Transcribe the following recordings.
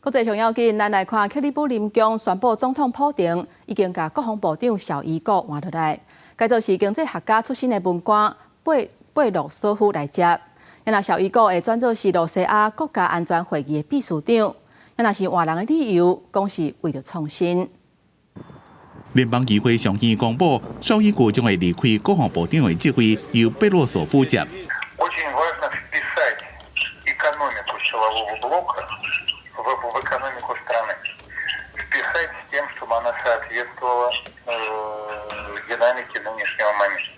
國際上要緊，咱來看克里姆林宮宣布，總統普丁已經共國防部長紹伊古換落來，改做是經濟學家出身的文官貝貝洛索夫來接。若紹伊古會轉做是露西亞國家安全會議的秘書長。若是換人的理由，講是為著創新。聯邦議會上院公布，紹伊古將會離開國防部長的職位，由貝洛索夫接。 Очень важно вписать экономику силового блока в экономику страны. Вписать с тем, чтобы она соответствовала динамике нынешнего момента.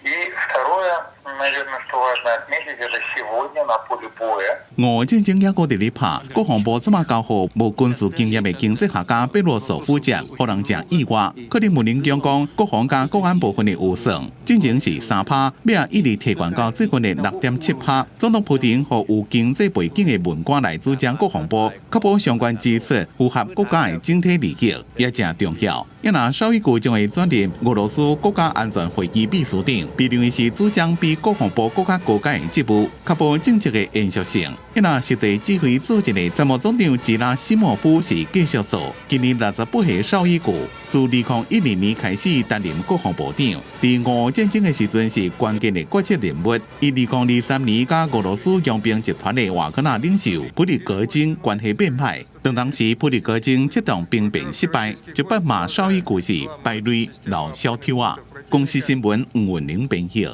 И второе, наверное, что важно отметить, это сегодня на поле боя. 俄烏戰爭猶閣佇咧拍，國防部這馬交予無軍事經驗的經濟學家貝洛索夫接，予人誠意外。克里姆林宮講，國防佮國安部分的預算，進前是3趴，尾仔一直提懸到最近的6.7趴。總統普丁予有經濟背景的文官來主掌國防部，確保相關支出符合國家的整體利益，也誠重要。若紹伊古將會轉任俄羅斯國家安全會議秘書長，被認為是主掌比國防部閣較高階的職務，確保政策的延續性。若實際指揮作戰的參謀總長吉拉西莫夫是繼續做。今年68歲紹伊古，自2012年開始擔任國防部長，佇俄烏戰爭的時陣是關鍵的決策人物。伊2023年佮俄羅斯傭兵集團的瓦格納領袖普里格金關係變歹，當當時普里格金策動兵變失敗，就北罵紹伊古是敗類老小偷仔。公視新聞吳文玲編譯。